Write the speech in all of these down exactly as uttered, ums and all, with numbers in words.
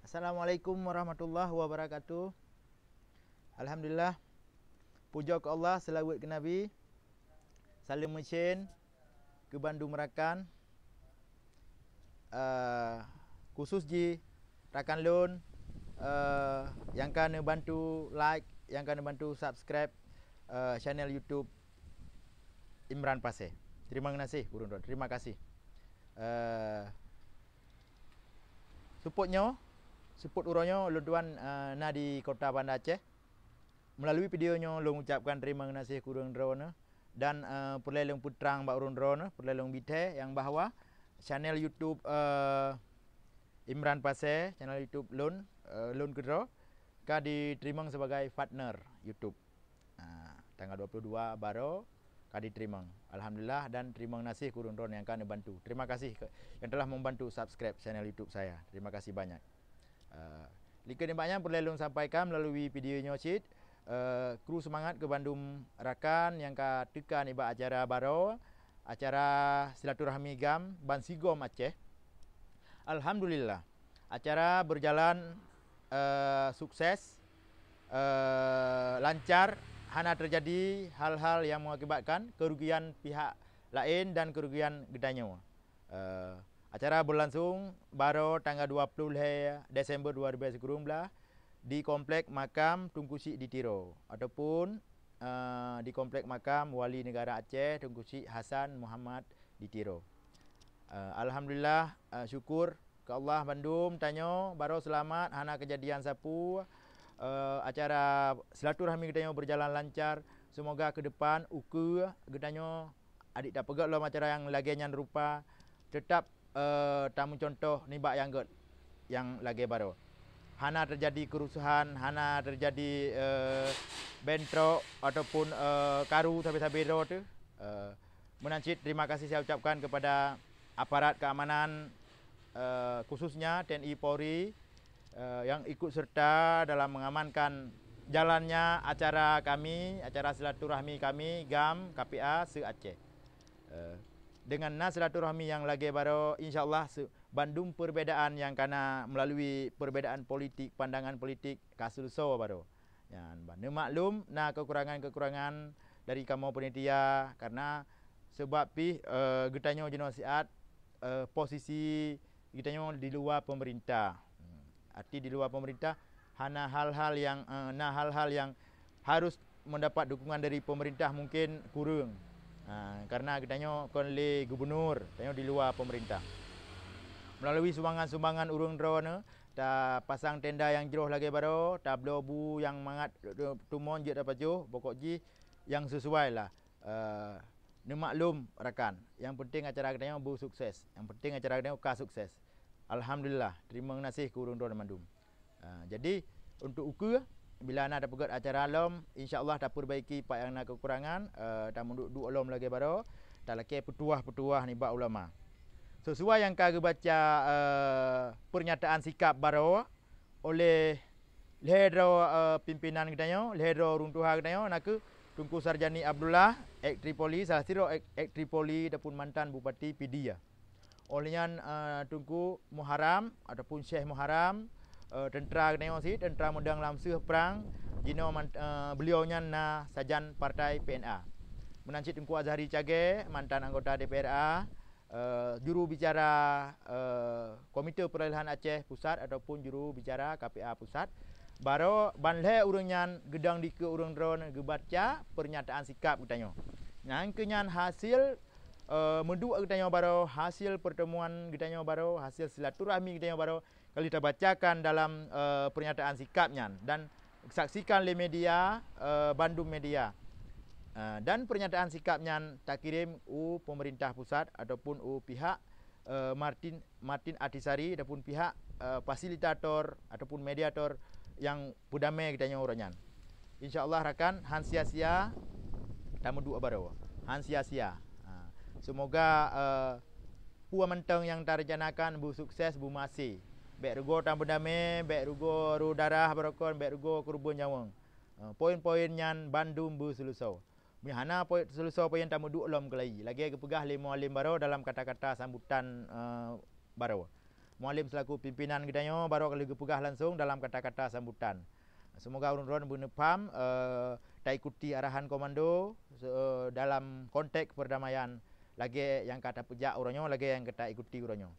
Assalamualaikum warahmatullahi wabarakatuh. Alhamdulillah. Pujoe keu Allah, seulaweuet keu Nabi. Saleuem meucén keu bandum rakan. Eh, khusus jih rakan lôn, eh, nyang ka neubantu like, nyang ka neubantu subscribe, eh, channel YouTube Imran Pasé. Terima kasih, Gurun Ron. Terima kasih. Eh, support nyoe, support uroe nyoe lôn tuan, eh, na di Kota Banda Aceh. Melalui video nyoe lôn ucapkan terima kasih keu ureuëng droeneuh dan, eh, peureulée lôn peutrang bak ureuëng droeneuh, peureulée lôn bithée nyang bahwa channel YouTube, eh, Imran Pasé, channel YouTube lôn, eh, lôn keudroe ka diteurimong sebagai partner YouTube. Ah, tanggal dua puluh dua baroe ka diteurimong. Alhamdulillah dan terima kasih keu ureuëng droeneuh nyang ka neubantu. Terima kasih ke, yang telah membantu subscribe channel YouTube saya. Terima kasih banyak. Eh, likot nibak nyan peureulée lôn sampaikan melalui video nyoe cit, eh, kru seumangat keu bandum rakan nyang ka teuka nibak acara baroe, acara silaturahmi GAM bansigom Aceh. Alhamdulillah, acara berjalan, eh, sukses, eh, lancar, hana terjadi hal-hal yang mengakibatkan kerugian pihak lain dan kerugian geutanyoe. Eh, acara berlangsung baroe tanggal dua puluh lhée Desember dua ribu sembilan belas di Komplek Makam Teungku Chik di Tiro ataupun, eh, di Komplek Makam Wali Negara Aceh Teungku Chik Hasan Muhammad di Tiro. Eh, alhamdulillah, eh, syukur keu Allah bandum tanyoe baroe seulamat, hana keujadian sapeue. Eh, acara silaturahmi geutanyoe berjalan lancar. Semoga keu depan ukeue geutanyoe adik tapeugét lom acara nyang lagée nyan rupa, teutap, eh, tameucuntoh nibak nyang gét nyang lagée baroe. Hana teujadi keurusahan, hana teujadi, eh, bentrok ataupun, eh, karu sabe-sabe droe teuh. Eh, meunan cit terima kasih saya ucapkan kepada aparat keamanan, eh, khususnya TNI Polri, eh, yang ikut serta dalam mengamankan jalannya acara kami, acara silaturahmi kami GAM KPA se-Aceh. Eh, dengan na silaturahmi nyang lagée baroe, insya Allah se-, bandum perbedaan nyang kana melalui perbedaan politik, pandangan politik ka seuleusoe baroe. Nyan ban neumaklum na kekurangan-kekurangan dari kamoe panitia karena sebab pih, eh, geutanyoe jinoe siat, eh, posisi geutanyoe di luwa pemerintah. Hmm, arti di luwa pemerintah hana hal-hal yang, eh, na hal-hal yang harus mendapat dukungan dari pemerintah mungkin kureueng. Ha, karena geutanyoe kon lé gubernur, tanyoe di luwa pemerintah. Melalui sumbangan-sumbangan ureuëng droeneuh, tapasang tenda nyang jroh lagée baroe, tabloe bu nyang mangat, eh, tumon jeuet tapajoh, pokok jih nyang sesuai lah. Eh, neumaklum rakan, nyang penting acara geutanyoe beusukses, nyang penting acara geutanyoe ka sukses. Alhamdulillah, terima kasih keu ureuëng droeneuh mandum. Ah, jadi, untuk ukeue, bila na tapeugét acara lom, insya Allah tapeurbaiki pat nyang na kekurangan, eh, tameuduek-duek lom lagée baroe, talakée peutuah-peutuah nibak ulama. Sesuai nyang ka geubaca, eh, pernyataan sikap baroe oleh lhée droe, eh, pimpinan geutanyoe, lhée droe ureuëng tuha geutanyoe, nakeuh Teungku Sarjani Abdullah, ek Tripoli, salah sidroe ek, ek Tripoli ataupun mantan Bupati Pidie. Óh lheueh nyan, eh, Teungku Muharram ataupun Syekh Muharram, eh, teuntra geutanyoe sit, teuntra meudang lam seueh prang, jinoe man-, eh, beliau nyan na sajan partai P N A. Meunan cit Teungku Azhari Cagée, mantan anggota D P R A, eh, juru bicara, eh, Komite Peralihan Aceh Pusat ataupun juru bicara K P A Pusat. Baroe ban lhée ureuëng nyan geudong dikeue ureuëng droeneuh geubaca pernyataan sikap geutanyoe. Nyang keu nyan hasil, eh, meuduek geutanyoe baroe, hasil pertemuan geutanyoe baroe, hasil silaturahmi geutanyoe baroe, ka lheueh tabacakan dalam, eh, pernyataan sikap nyan dan saksikan lé media, eh, bandum media. Eh, dan pernyataan sikap nyan takirém u pemerintah pusat ataupun u pihak, eh, Martin, Martin Ahtisaari ataupun pihak, eh, fasilitator ataupun mediator nyang peudamé geutanyoe uroe nyan. Insya Allah rakan, han sia-sia tameuduek baroe. Han sia-sia. Ha. Semoga, eh, peue mantong nyang tarencanakan beusukses, beumeuhase. Bék rugoe tameubeudamé, bék rugoe rô darah baroe kon, bék rugoe keureubeuen nyawöng. Eh, poin-poin nyan bandum beuseuleusoe. Meuhana poin seuleusoe poin tameuduek lom keulayi. Lagée geupeugah lé mualem baroe dalam kata-kata sambutan, eh, baroe. Mualem selaku pimpinan geutanyoe baroe ka lheueh geupeugah langsong dalam kata-kata sambutan. Seumoga ureuëng droen beuneupaham, eh, taikuti arahan komando, eh, dalam konteks perdamaian lagée nyang ka tapeujak uroe nyoe, lagée nyang ka taikuti uroe nyoe.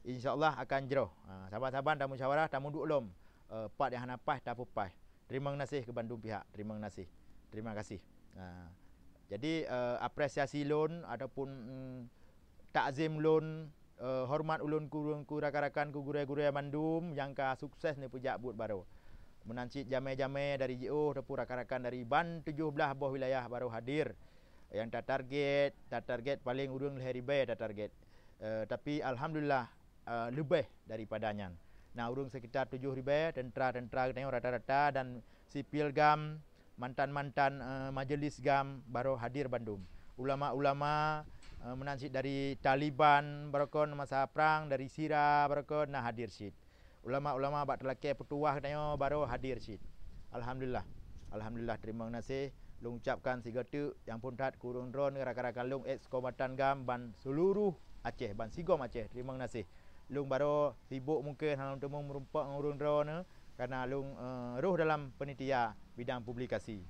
Insya Allah akan jroh. Ha, saban-saban tamusyawarah, tamuduek lom, eh, pat nyang hana paih tapeupaih. Terima kasih keu bandum pihak. Terima kasih. Terima kasih. Ha, jadi, eh, apresiasi lôn ataupun, mm, takzim lôn, eh, horeumat ulôn keu, keu rakan-rakan, keu gurée-gurée mandum nyang ka sukses neupeujak buet baroe. Meunan cit jamé-jamé dari jiôh ataupun rakan-rakan dari ban tujoh blaih boh wilayah baroe hadir. Nyang tatarget, tatarget paleng ureuëng lhée ribée tatarget. Eh, tapi alhamdulillah, eh, leubeh daripada nyan. Na ureuëng sekitar tujoh ribée, teuntra-teuntra geutanyoe rata-rata dan sipil GAM, mantan-mantan, eh, majelis GAM baroe hadir bandum. Ulama-ulama, eh, meunan cit dari Taliban baroe kon masa prang, dari Sira baroe kon na hadir cit. Ulama-ulama bak teulakée peutuwah geutanyoe baroe hadir cit. Alhamdulillah. Alhamdulillah, terima kasih. Lôn ucapkan sigoe teuk nyang phon that keu ureuëng droen, rakan-rakan lôn ex kombatan GAM ban seuluruh Aceh, ban sigom Aceh. Terima kasih. Lôn baroe sibok mungken hana lôn teumong meurumpok ngon ureuëng droeneuh, karena lôn, eh, roh dalam panitia bidang publikasi.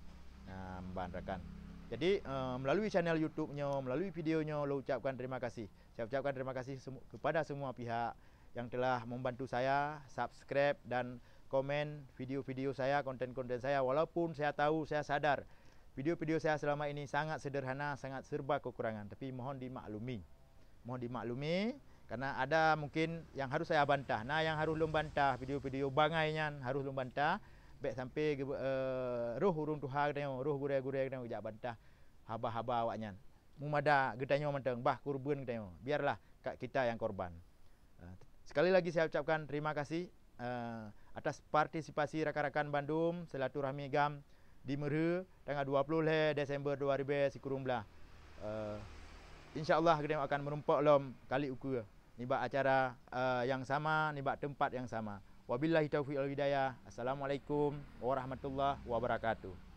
Nah, ban rakan. Jadi, eh, melalui channel YouTube nyoe, melalui video nyoe, lôn ucapkan terima kasih. Saya ucapkan terima kasih semu-, kepada semua pihak yang telah membantu saya subscribe dan komen video-video saya, konten-konten saya. Walaupun saya tahu, saya sadar video-video saya selama ini sangat sederhana, sangat serba kekurangan, tapi mohon dimaklumi. Mohon dimaklumi, karena ada mungkin yang harus saya bantah. Nah, yang harus lôn bantah, video-video bangai nyan harus lôn bantah. Bèk sampai geu-, eh, roh ureuëng tuha geutanyoe, roh gurée-gurée geutanyoe jak bantah haba-haba awaknyan. Meumada geutanyoe mantong, bah kurban geutanyoe. Biarlah ka-, kita yang korban. Ah, sekali lagi saya ucapkan terima kasih, eh, atas partisipasi rakan-rakan bandum silaturahmi GAM di Meureu tanggal dua puluh lhée Desember dua ribu sikureueng blah. Eh, insya Allah geutanyoe akan meurumpok lom kali ukeue nibak acara, eh, yang sama, nibak teumpat yang sama. Wabillahi taufiq wal hidayah. Assalamualaikum warahmatullahi wabarakatuh.